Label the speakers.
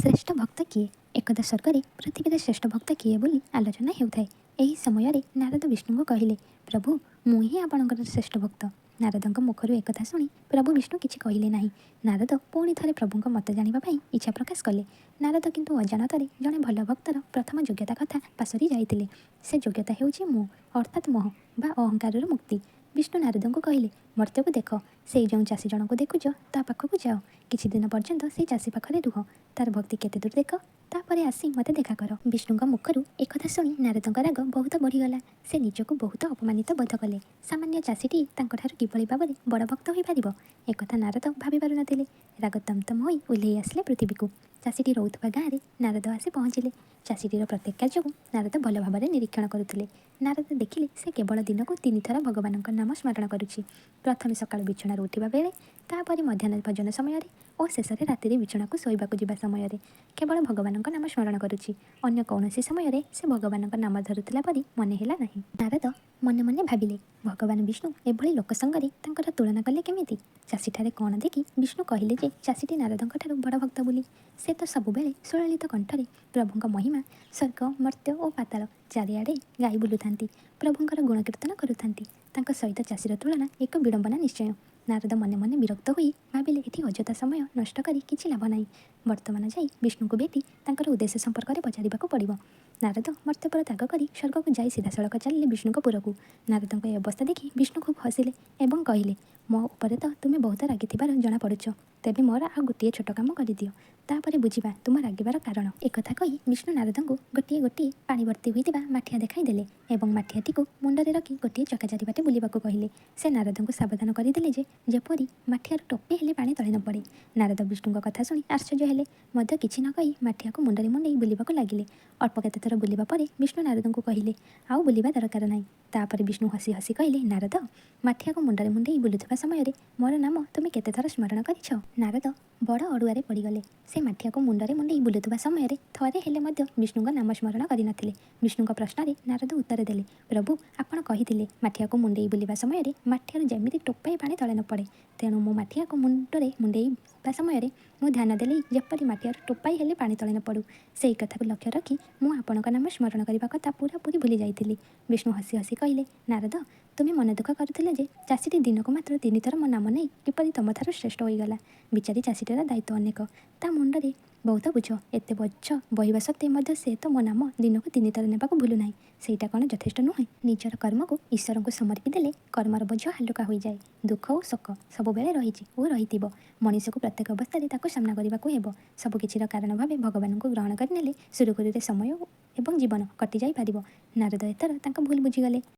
Speaker 1: ଶ୍ରେଷ୍ଠ ଭକ୍ତ କିଏ? ଏକଦା ସ୍ୱର୍ଗରେ ପୃଥିବୀର ଶ୍ରେଷ୍ଠ ଭକ୍ତ କିଏ ବୋଲି ଆଲୋଚନା ହେଉଥାଏ। ଏହି ସମୟରେ ନାରଦ ବିଷ୍ଣୁଙ୍କୁ କହିଲେ, ପ୍ରଭୁ, ମୁଁ ହିଁ ଆପଣଙ୍କର ଶ୍ରେଷ୍ଠ ଭକ୍ତ। ନାରଦଙ୍କ ମୁଖରୁ ଏକଥା ଶୁଣି ପ୍ରଭୁ ବିଷ୍ଣୁ କିଛି କହିଲେ ନାହିଁ। ନାରଦ ପୁଣି ଥରେ ପ୍ରଭୁଙ୍କ ମତ ଜାଣିବା ପାଇଁ ଇଚ୍ଛା ପ୍ରକାଶ କଲେ। ନାରଦ କିନ୍ତୁ ଅଜାଣତରେ ଜଣେ ଭଲ ଭକ୍ତର ପ୍ରଥମ ଯୋଗ୍ୟତା କଥା ପାସୋରି ଯାଇଥିଲେ। ସେ ଯୋଗ୍ୟତା ହେଉଛି ମୁଁ, ଅର୍ଥାତ୍ ମୋହ ବା ଅହଙ୍କାରରୁ ମୁକ୍ତି। ବିଷ୍ଣୁ ନାରଦଙ୍କୁ କହିଲେ, ମର୍ତ୍ତ୍ୟକୁ ଦେଖ, ସେଇ ଯେଉଁ ଚାଷୀ ଜଣକୁ ଦେଖୁଛ, ତା ପାଖକୁ ଯାଅ। କିଛି ଦିନ ପର୍ଯ୍ୟନ୍ତ ସେଇ ଚାଷୀ ପାଖରେ ରୁହ। ତାର ଭକ୍ତି କେତେ ଦୂର ଦେଖ। ତାପରେ ଆସି ମୋତେ ଦେଖା କର। ବିଷ୍ଣୁଙ୍କ ମୁଖରୁ ଏକଥା ଶୁଣି ନାରଦଙ୍କ ରାଗ ବହୁତ ବଢ଼ିଗଲା। ସେ ନିଜକୁ ବହୁତ ଅପମାନିତ ବୋଧ କଲେ। ସାମାନ୍ୟ ଚାଷୀଟି ତାଙ୍କଠାରୁ କିଭଳି ଭାବରେ ବଡ଼ ଭକ୍ତ ହୋଇପାରିବ, ଏକଥା ନାରଦ ଭାବି ପାରୁନଥିଲେ। ରାଗ ତମତମ ହୋଇ ଓହ୍ଲେଇ ଆସିଲେ ପୃଥିବୀକୁ। ଚାଷୀଟି ରହୁଥିବା ଗାଁରେ ନାରଦ ଆସି ପହଞ୍ଚିଲେ। ଚାଷୀଟିର ପ୍ରତ୍ୟେକ କାର୍ଯ୍ୟକୁ ନାରଦ ଭଲ ଭାବରେ ନିରୀକ୍ଷଣ କରୁଥିଲେ। ନାରଦ ଦେଖିଲେ, ସେ କେବଳ ଦିନକୁ ତିନିଥର ଭଗବାନଙ୍କ ନାମ ସ୍ମରଣ କରୁଛି। ପ୍ରଥମେ ସକାଳୁ ବିଛଣାରୁ ଉଠିବା ବେଳେ, ତାପରେ ମଧ୍ୟାହ୍ନ ଭୋଜନ ସମୟରେ ଓ ଶେଷରେ ରାତିରେ ବିଛଣାକୁ ଶୋଇବାକୁ ଯିବା ସମୟରେ କେବଳ ଭଗବାନଙ୍କ ନାମ ସ୍ମରଣ କରୁଛି। ଅନ୍ୟ କୌଣସି ସମୟରେ ସେ ଭଗବାନଙ୍କ ନାମ ଧରୁଥିଲା ପରି ମନେ ହେଲା ନାହିଁ। ନାରଦ ମନେ ମନେ ଭାବିଲେ, ଭଗବାନ ବିଷ୍ଣୁ ଏଭଳି ଲୋକ ସଙ୍ଗରେ ତାଙ୍କର ତୁଳନା କଲେ କେମିତି? ଚାଷୀଠାରେ କ'ଣ ଦେଖି ବିଷ୍ଣୁ କହିଲେ ଯେ ଚାଷୀଟି ନାରଦଙ୍କ ଠାରୁ ବଡ଼ ଭକ୍ତ ବୋଲି? ସେ ତ ସବୁବେଳେ ସୁଲଳିତ କଣ୍ଠରେ ପ୍ରଭୁଙ୍କ ମହିମା ସ୍ୱର୍ଗ, ମର୍ତ୍ତ୍ୟ ଓ ପାତାଳ ଚାରିଆଡ଼େ ଗାଇ ବୁଲୁଥାନ୍ତି, ପ୍ରଭୁଙ୍କର ଗୁଣକୀର୍ତ୍ତନ କରୁଥାନ୍ତି। ତାଙ୍କ ସହିତ ଚାଷୀର ତୁଳନା ଏକ ବିଡ଼ମ୍ବନା ନିଶ୍ଚୟ। ନାରଦ ମନେ ମନେ ବିରକ୍ତ ହୋଇ ଭାବିଲେ, ଏଠି ଅଯଥା ସମୟ ନଷ୍ଟ କରି କିଛି ଲାଭ ନାହିଁ। ବର୍ତ୍ତମାନ ଯାଇ ବିଷ୍ଣୁଙ୍କୁ ଭେଟି ତାଙ୍କର ଉଦ୍ଦେଶ୍ୟ ସମ୍ପର୍କରେ ପଚାରିବାକୁ ପଡ଼ିବ। ନାରଦ ମର୍ତ୍ତ୍ୟପୁର ତ୍ୟାଗ କରି ସ୍ୱର୍ଗକୁ ଯାଇ ସିଧାସଳଖ ଚାଲିଲେ ବିଷ୍ଣୁଙ୍କ ପୁରକୁ। ନାରଦଙ୍କ ଏ ଅବସ୍ଥା ଦେଖି ବିଷ୍ଣୁ ଖୁବ୍ ହସିଲେ ଏବଂ କହିଲେ, ମୋ ଉପରେ ତ ତୁମେ ବହୁତ ରାଗିଥିବାର ଜଣାପଡ଼ୁଛ। ତେବେ ମୋର ଆଉ ଗୋଟିଏ ଛୋଟ କାମ କରିଦିଅ। ତାପରେ ବୁଝିବା ତୁମ ରାଗିବାର କାରଣ। ଏକଥା କହି ବିଷ୍ଣୁ ନାରଦଙ୍କୁ ଗୋଟିଏ ଗୋଟିଏ ପାଣି ଭର୍ତ୍ତି ହୋଇଥିବା ମାଠିଆ ଦେଖାଇ ଦେଲେ ଏବଂ ମାଠିଆଟିକୁ ମୁଣ୍ଡରେ ରଖି ଗୋଟିଏ ଚକା ଚାରିପାଟେ ବୁଲିବାକୁ କହିଲେ। ସେ ନାରଦଙ୍କୁ ସାବଧାନ କରିଦେଲେ ଯେ ଯେପରି ମାଠିଆରୁ ଟୋପେ ହେଲେ ପାଣି ତଳେ ନ ପଡ଼େ। ନାରଦ ବିଷ୍ଣୁଙ୍କ କଥା ଶୁଣି ଆଶ୍ଚର୍ଯ୍ୟ ହେଲେ ମଧ୍ୟ କିଛି ନ କହି ମାଠିଆକୁ ମୁଣ୍ଡରେ ମୁଣ୍ଡେଇ ବୁଲିବାକୁ ଲାଗିଲେ। ଅଳ୍ପ କେତେଥର ବୁଲିବା ପରେ ବିଷ୍ଣୁ ନାରଦଙ୍କୁ କହିଲେ, ଆଉ ବୁଲିବା ଦରକାର ନାହିଁ। ତାପରେ ବିଷ୍ଣୁ ହସି ହସି କହିଲେ, ନାରଦ, ମାଠିଆକୁ ମୁଣ୍ଡରେ ମୁଣ୍ଡେଇ ବୁଲୁଥିବା ସମୟରେ ମୋର ନାମ ତୁମେ କେତେଥର ସ୍ମରଣ କରିଛ? ନାରଦ ବଡ଼ ଅଡ଼ୁଆରେ ପଡ଼ିଗଲେ। ସେ ମାଠିଆକୁ ମୁଣ୍ଡରେ ମୁଣ୍ଡେଇ ବୁଲୁଥିବା ସମୟରେ ଥରେ ହେଲେ ମଧ୍ୟ ବିଷ୍ଣୁଙ୍କ ନାମ ସ୍ମରଣ କରିନଥିଲେ। ବିଷ୍ଣୁଙ୍କ ପ୍ରଶ୍ନରେ ନାରଦ ଉତ୍ତର ଦେଲେ, ପ୍ରଭୁ, ଆପଣ କହିଥିଲେ ମାଠିଆକୁ ମୁଣ୍ଡେଇ ବୁଲିବା ସମୟରେ ମାଠିଆରୁ ଯେମିତି ଟୋପାଏ ପାଣି ତଳେ ନ ପଡ଼େ। ତେଣୁ ମୁଁ ମାଠିଆକୁ ମୁଣ୍ଡରେ ମୁଣ୍ଡେଇବା ସମୟରେ ମୁଁ ଧ୍ୟାନ ଦେଲି ଯେପରି ମାଠିଆରୁ ଟୋପାଏ ହେଲେ ପାଣି ତଳେ ନ ପଡ଼ୁ। ସେଇ କଥାକୁ ଲକ୍ଷ୍ୟ ରଖି ମୁଁ ଆପଣଙ୍କ ନାମ ସ୍ମରଣ କରିବା କଥା ପୁରାପୁରି ଭୁଲି ଯାଇଥିଲି। ବିଷ୍ଣୁ ହସି ହସି କହିଲେ, ନାରଦ, ତୁମେ ମନ ଦୁଃଖ କରୁଥିଲ ଯେ ଚାଷୀଟି ଦିନକୁ ମାତ୍ର ତିନିଥର ମୋ ନାମ ନେଇ କିପରି ତୁମଠାରୁ ଶ୍ରେଷ୍ଠ ହୋଇଗଲା। ବିଚାରୀ ଚାଷୀଟିର ଦାୟିତ୍ୱ ଅନେକ। ତା ମୁଣ୍ଡରେ ବହୁତ ବୋଝ। ଏତେ ବୋଝ ବହିବା ସତ୍ତ୍ୱେ ମଧ୍ୟ ସେ ତ ମୋ ନାମ ଦିନକୁ ତିନିଥର ନେବାକୁ ଭୁଲୁନାହିଁ। ସେଇଟା କ'ଣ ଯଥେଷ୍ଟ ନୁହେଁ? ନିଜର କର୍ମକୁ ଈଶ୍ୱରଙ୍କୁ ସମର୍ପି ଦେଲେ କର୍ମର ବୋଝ ହାଲୁକା ହୋଇଯାଏ। ଦୁଃଖ ଓ ଶୋକ ସବୁବେଳେ ରହିଛି ଓ ରହିଥିବ। ମଣିଷକୁ ପ୍ରତ୍ୟେକ ଅବସ୍ଥାରେ ତାକୁ ସାମ୍ନା କରିବାକୁ ହେବ। ସବୁକିଛିର କାରଣ ଭାବେ ଭଗବାନଙ୍କୁ ଗ୍ରହଣ କରିନେଲେ ସୁରୁଖୁରୁରେ ସମୟ ଏବଂ ଜୀବନ କଟିଯାଇପାରିବ। ନାରଦ ଏଥର ତାଙ୍କ ଭୁଲ ବୁଝିଗଲେ।